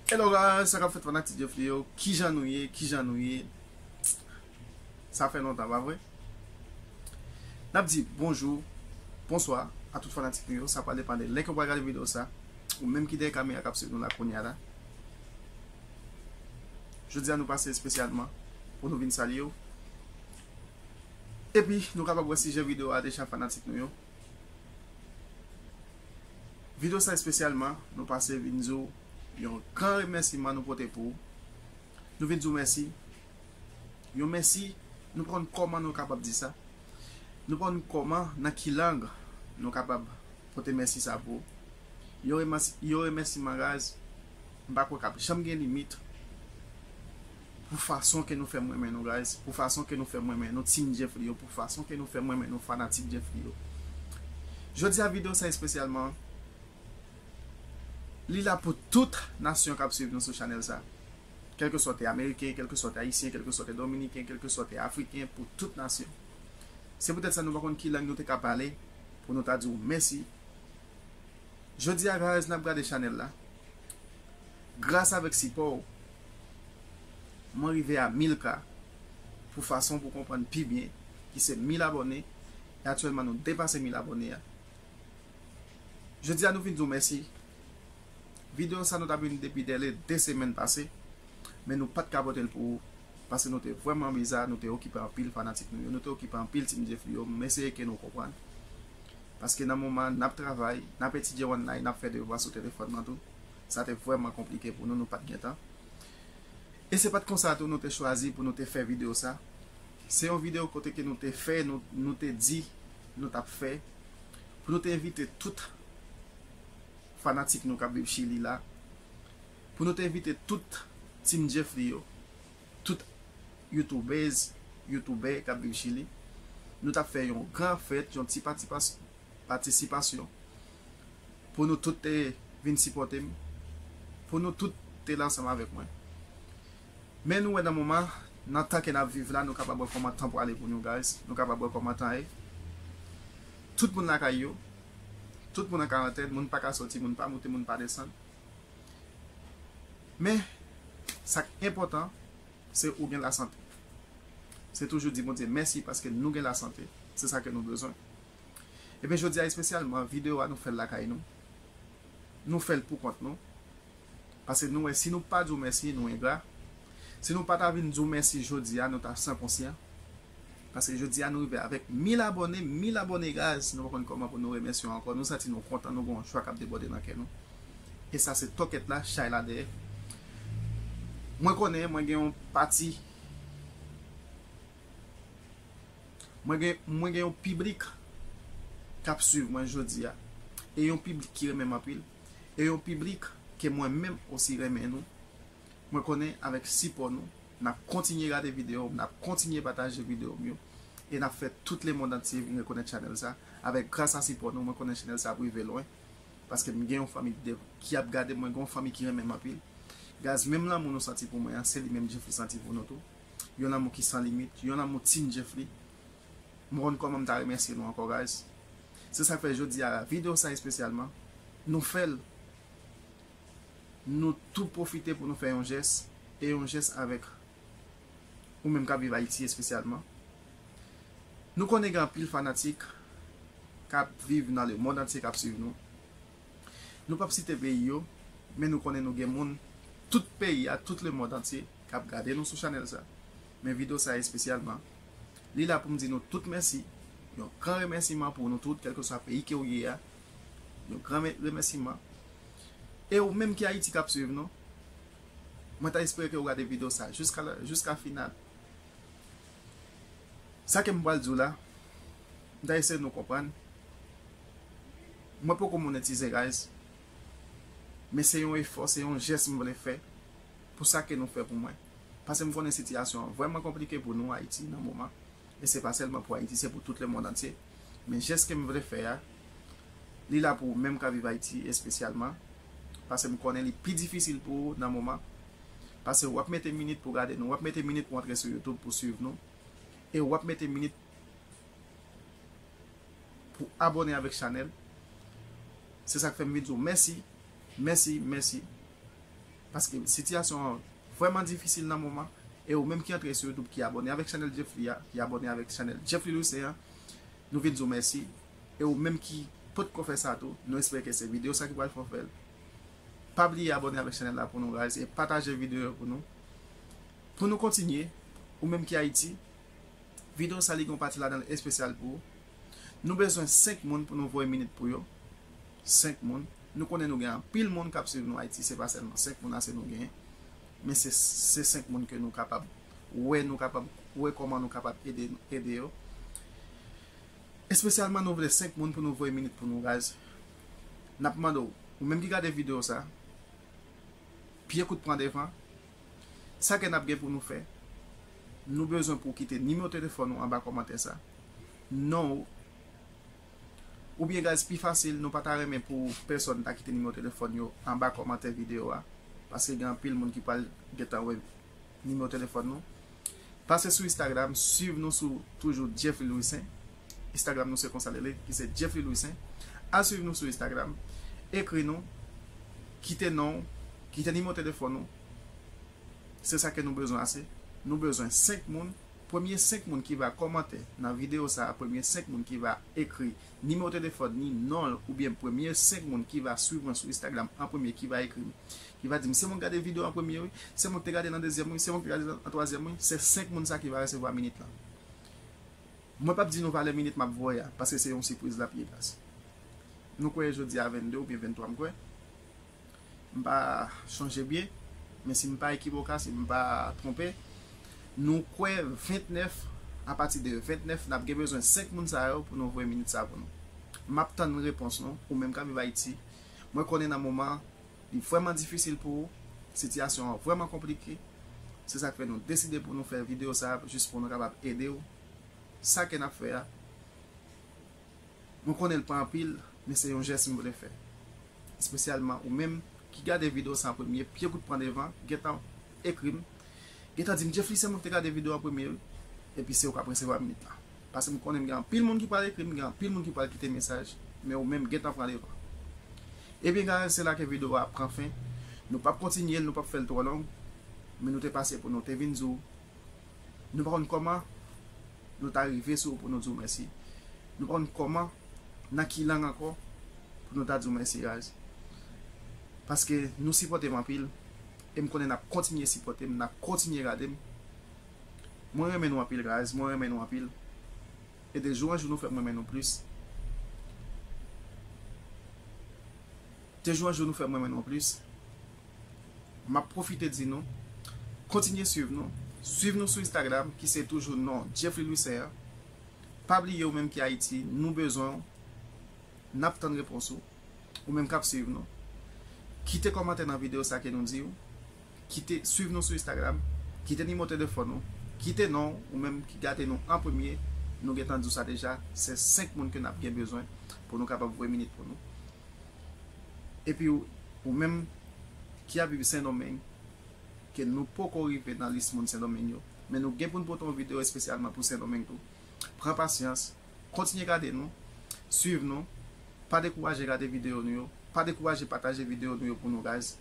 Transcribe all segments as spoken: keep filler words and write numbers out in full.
Hello guys, sa k ap fèt fanatik Jeffly yo? Kijan nou ye? Kijan nou ye? Sa fè lontan, pa vre? N ap di bonjou, bonswa a tout fanatik nou yo. Sa pral depann de lè ke w pral gade videyo sa. Ou menm ki dèyè kamera k ap swiv nou la kounye a la. Jodi a nou pase espesyalman pou nou vin salye w. Epi nou kapab wè sijè videyo a deja fanatik nou yo. Videyo sa espesyalman, nou pase vin di w yon gran remèsiman nou pote pou ou. Nou vin di w mèsi. Yon mèsi, nou pa konn kòman nou kapab di sa. Nou pa konn kòman, nan ki lang nou kapab pote mèsi sa pou ou. Yon remèsi-, yon remèsiman, guys, m pa kwè k ap janm gen limit pou fason ke nou fè m renmen nou, guys, pou fason ke nou fè m renmen nou, Team Jeffly yo, pou fason ke nou fè m renmen nou, fanatik Jeffly yo. Jodi a videyo sa espesyalman, li la pou tout nasyon k ap swiv nou sou chanèl sa. Kèlkeswa w te ameriken, kèlkeswa w te ayisyen, kèlkeswa w te dominiken, kèlkeswa w te afriken, pou tout nasyon. Se poutèt sa nou pa konn ki lang nou te ka pale pou nou ta di w mèsi. Jodi a, guys, n ap gade chanèl la. Gras avèk sipò w, mwen rive a mil K pou fason pou konprann pi byen, ki se mil abòne, e aktyèlman nou depase mil abòne a. Jodi a nou vin di w mèsi. Videyo sa nou t ap vin depi dèlè de semèn pase, men nou pa t ka pote l pou ou, paske nou te vrèman biza, nou te okipe anpil fanatik nou yo, nou te okipe anpil Team Jeffly yo, m eseye ke nou konprann. Paske nan moman n ap travay, n ap etidye online, n ap fè devwa sou telefòn nan tou. Sa te vrèman konplike pou nou, nou pa t gen tan. E se pa t konsa tou nou te chwazi pou nou te fè videyo sa. Se yon videyo kote ke nou te fè, nou, nou te di, nou t ap fè, pou nou te envite tout fanatik nou k ap viv Chili la, pou nou te envite tout Team Jeffly yo, tout youtubèz, youtubè k ap viv Chili. Nou t ap fè yon gran fèt, yon ti patipas-, patisipasyon, pou nou tout te vin sipòte m, pou nou tout te la ansanm avèk mwen. Men nou wè nan moman, nan tan ke n ap viv la, nou kapab wè kòman tan pwale pou nou, guys. Nou kapab wè kòman tan ye. Tout moun lakay yo, tout moun an karantèn, moun pa ka soti, moun pa moute, moun pa desann. Men, sa k enpòtan, se ou gen lasante. Se toujou di Bondye mèsi paske nou gen lasante. Se sa ke nou bezwen. Ebyen, jodi a espesyalman, videyo a nou fè l lakay nou. Nou fè l pou kont nou. Paske nou wè, si nou pa di w mèsi, nou engra. Si nou pa ta vin di w mèsi jodi a, nou ta san konsyan. Paske jodi a nou rive avèk mil abòne, mil abòne, guys, nou pa konn kòman pou nou remèsye w ankò. Nou santi nou kontan, nou gen yon jwa k ap debòde nan kè nou. E sa se tòkèt la, chay la dèyè. Mwen konnen, mwen gen yon pati, mwen gen, mwen gen yon piblik k ap swiv mwen jodi a. E yon piblik ki renmen m anpil. E yon piblik ke mwen menm osi renmen nou. Mwen konnen avèk sipò nou, n ap kontinye gade videyo, n ap kontinye pataje videyo m yo, e n ap fè tout lemonn antye vin rekonèt chanèl sa. Avèk gras a sipò nou, mwen konnen chanèl sa ap rive lwen, paske m gen yon fanmi ki de-, ki ap gade m, mwen gen yon fanmi ki renmen m anpil. Guys, menm lanmou nou santi pou mwen an, se li menm Jeffly santi pou nou tou. Yon lanmou ki san limit, yon lanmou Team Jeffly. M pa konn kòman m ta remèsye nou ankò, guys. Se sa k fè jodi a, videyo sa espesyalman, nou fè l, nou tou pwofite pou nou fè yon jès, e yon jès avèk ou menm k ap viv Ayiti espesyalman. Nou konnen gen anpil fanatik k ap viv nan lemonn antye k ap swiv nou. Nou p ap site peyi yo, men nou konnen nou gen moun tout peyi a, tout lemonn antye k ap gade nou sou chanèl sa. Men videyo sa espesyalman, li la pou m di nou tout mèsi. Yon gran remèsiman pou nou tout, kèlkeswa peyi ke w ye a. Yon gran mè-, remèsiman. E ou menm ki Ayiti k ap swiv nou, mwen ta espere ke w gade videyo sa jiska la, jiska final. Sa ke m pral di w la, m ta eseye nou konprann. Mwen poko monetize, guys. Men se yon efò, se yon jès m vle fè pou sa ke nou fè pou mwen. Paske m konnen sitiyasyon an vrèman konplike pou nou, Ayiti, nan moman. E se pa sèlman pou Ayiti, se pou tout lemonn antye. Men jès ke m vle fè a, li la pou ou menm k ap viv Ayiti espesyalman. Paske m konnen li pi difisil pou ou nan moman. Paske w ap mete minit pou w gade nou, w ap mete minit pou w antre sou YouTube pou swiv nou. E w ap mete minit pou abòne avèk chanèl. Se sa k fè m vin di w mèsi, mèsi, mèsi. Paske sitiyasyon an vrèman difisil nan moman. E ou menm ki antre sou YouTube, ki abòne avèk chanèl Jeffly a, ki abòne avèk chanèl Jeffly Louissaint an, nou vin di w mèsi. E ou menm ki potko fè sa tou, nou espere ke se videyo sa ki pral fè w fè l. Pa bliye abòne avèk chanèl la pou nou, guys, e pataje videyo yo pou nou. Pou nou kontinye, ou menm ki Ayiti, videyo sa li gen yon pati ladan l espesyal pou ou. Nou bezwen senk moun pou nou voye minit pou yo. Senk moun. Nou konnen nou gen anpil moun k ap swiv nou Ayiti, se pa sèlman senk moun ase nou genyen, men se, se senk moun ke nou kapab wè, nou kapab wè kòman nou kapab ede, ede yo. Espesyalman, nou vle senk moun pou nou voye minit pou nou, guys. N ap mande w, ou menm ki gade videyo sa, pye kout pran devan, sa ke n ap gen pou nou fè, nou bezwen pou w kite nimewo telefòn ou anba kòmantè sa, non w, oubyen, guys, pi fasil, nou pa ta renmen pou pèsòn ta kite nimewo telefòn yo anba kòmantè videyo a, paske gen anpil moun ki pral gentan wè nimewo telefòn nou. Pase sou Instagram, swiv nou sou toujou Jeffly Louissaint. Instagram nou se konsa li ye, ki se Jeffly Louissaint. Al swiv nou sou Instagram, ekri nou, kite non w, kite nimewo telefòn nou. Se sa ke nou bezwen ase. Nou bezwen senk moun. Premye senk moun ki va kòmante nan videyo sa a, premye senk moun ki va ekri nimewo telefòn ni, non l, oubyen premye senk moun ki va swiv mwen sou Instagram an premye, ki va ekri m, ki va di m, "Se mwen ki gade videyo an premye, wi. Se mwen ki te gade nan dezyèm, wi. Se mwen ki te gade nan twazyèm, wi." Se senk moun sa ki va resevwa minit lan. Mwen p ap di nou valè minit m ap voye a, paske se yon sipriz l ap ye, guys. Nou kwè jodi a venndde oubyen venntwa, m kwè. M pa chonje byen, men si m pa ekivoka, si m pa twonpe, nou kwè ventnèf, apati de ventnèf, n ap gen bezwen senk moun sa yo pou nou voye minit sa pou nou. M ap tann repons nou, ou menm k ap viv Ayiti. Mwen konnen nan moman, li vrèman difisil pou ou, sitiyasyon an vrèman konplike. Se sa k fè nou deside pou nou fè videyo sa a, jis pou nou kapab ede w. Sa ke n ap fè a, mwen konnen l pa anpil, men se yon jès m vle fè. Espesyalman ou menm ki gade videyo sa an premye, pye kout pran devan, gentan ekri m, gentan di m, "Jeffly, se mwen ki te gade videyo an premye, wi." Epi se ou k ap resevwa minit la. Paske m konnen m gen anpil moun ki pral ekri m, gen anpil moun ki pral kite mesaj, men ou menm gentan pran devan. Ebyen, guys, se la ke videyo a pran fen. Nou p ap kontinye l, nou p ap fè l twò long, men nou te pase pou nou te vin di w, nou pa konn kòman nou ta rive sou ou pou nou di w mèsi. Nou pa konn kòman, nan ki lang ankò, pou nou ta di w mèsi, guys. Paske nou sipòte m anpil, e m konnen n ap kontinye sipòte m, n ap kontinye gade m. Mwen renmen nou anpil, guys, mwen renmen nou anpil. E de jou an jou, nou fè m renmen nou plis. De jou an jou, nou fè m renmen nou plis. M ap pwofite di nou, kontinye swiv nou. Swiv nou sou Instagram, ki se toujou non Jeffly Louissaint an. Pa bliye, ou menm ki Ayiti, nou bezwen w. N ap tann repons ou. Ou menm k ap swiv nou, kite kòmantè nan videyo sa ke nou di w. Kite, swiv nou sou Instagram. Kite nimewo telefòn ou. Kite non w, ou menm ki gade nou an premye. Nou gentan di w sa deja. Se senk moun ke n ap gen bezwen pou nou kapab voye minit pou nou. Epi ou, ou menm ki ap viv Sendomeng, ke nou poko rive nan lis moun Sendomeng yo, men nou gen pou n pote yon videyo espesyalman pou Sendomeng tou. Pran pasyans, kontinye gade nou, swiv nou, pa dekouraje gade videyo nou yo, pa dekouraje pataje videyo nou yo pou nou, guys.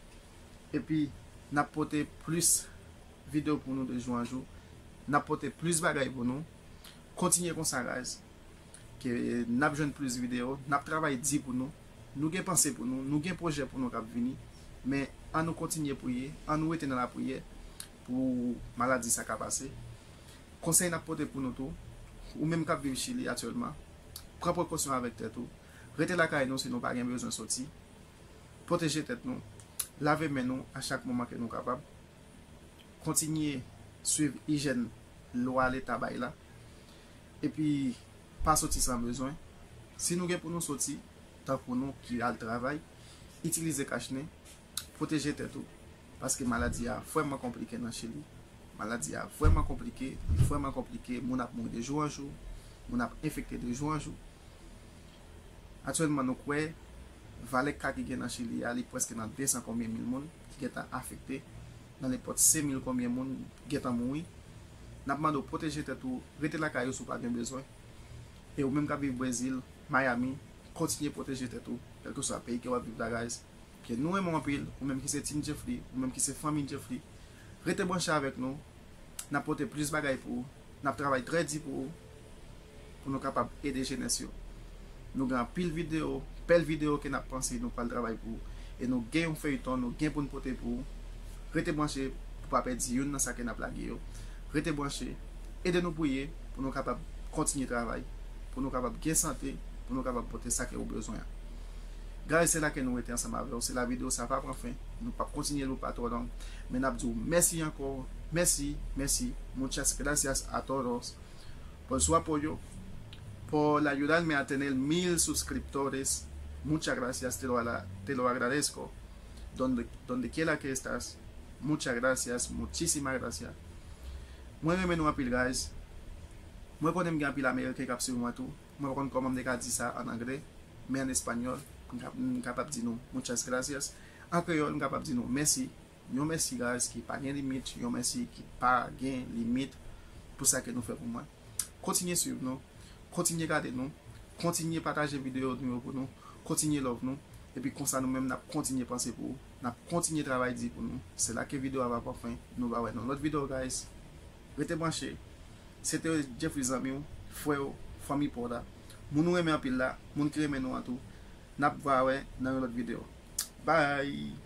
Epi, n ap pote plis videyo pou nou de jou an jou. N ap pote plis bagay pou nou. Kontinye konsa, guys. Ke n ap jwenn plis videyo, n ap travay di pou nou. Nou gen panse pou nou, nou gen pwojè pou nou k ap vini. Men ann nou kontinye priye, ann nou rete nan lapriyè pou maladi sa ka pase. Konsèy n ap pote pou nou tou, ou menm k ap viv Chili aktyèlman, pran prekosyon avèk tèt ou. Rete lakay nou si nou pa gen bezwen soti. Pwoteje tèt nou. Lave men nou a chak moman ke nou kapab. Kontinye swiv ijèn lwa Leta bay la. Epi, pa soti san bezwen. Si nou gen pou nou soti, tankou nou ki al travay, itilize kach nen, pwoteje tèt ou. Paske maladi a vrèman konplike nan Chili. Maladi a vrèman konplike, li vrèman konplike. Moun ap mouri de jou an jou, moun ap enfekte de jou an jou. Aktyèlman, nou kwè valè ka ki gen nan Chili a, li prèske nan de san konbyen mil moun ki gentan afekte, nan nenpòt senk mil konbyen moun gentan mouri. N ap mande w pwoteje tèt ou, rete lakay ou si w pa gen bezwen. E ou menm k ap viv Brezil, Miami, kontinye pwoteje tèt ou, kèlkeswa peyi ke w ap viv la, guys. ke nou renmen w anpil, ou menm ki se Team Jeffly, ou menm ki se fanmi Jeffly, rete branche avèk nou. N ap pote plis bagay pou ou. N ap travay trè di pou ou, pou nou kapab ede jenès yo. Nou gen anpil videyo, bèl videyo ke n ap panse nou pral travay pou ou. E nou gen yon feyton, nou gen pou n pote pou ou. Rete branche pou pa pèdi youn nan sa ke n ap lage yo. Rete branche, ede nou priye pou nou kapab kontinye travay, pou nou kapab gen sante, pou nou kapab pote sa ke ou bezwen an. Guys, se la ke nou rete ansanm avè w. Se la videyo sa pa pran fen. Nou p ap kontinye l pou pa twò long. Men n ap di w mèsi ankò. Mèsi, mèsi. Muchas gracias a todos por su apoyo, por ayudarme a tener mil suscriptores. Muchas gracias, te lo, ala- te lo agradezco. Donde, donde quiera que estás. Muchas gracias, muchísimas gracias. Mwen renmen nou anpil, guys. Mwen konnen m gen anpil Ameriken k ap swiv mwen tou. Mwen pa konn kòman m te ka di sa an anglè, men an espanyòl, m ka- m kapab di nou muchas gracias. An kreyòl, m kapab di nou mèsi. Yon mèsi, guys, ki pa gen limit, yon mèsi ki pa gen limit pou sa ke nou fè pou mwen. Kontinye swiv nou, kontinye gade nou, kontinye pataje videyo nou yo pou nou, kontinye love nou, epi konsa nou menm n ap kontinye panse pou ou, n ap kontinye travay di pou nou. Se la ke videyo a va pran fen, nou va wè nan lòt videyo, guys. Rete branche. Se te Jeffly, zanmi w, frè w, fanmi pa w la, moun ou renmen anpil la, moun ki renmen nou an tou. N ap va wè nan yon lòt videyo. Bye!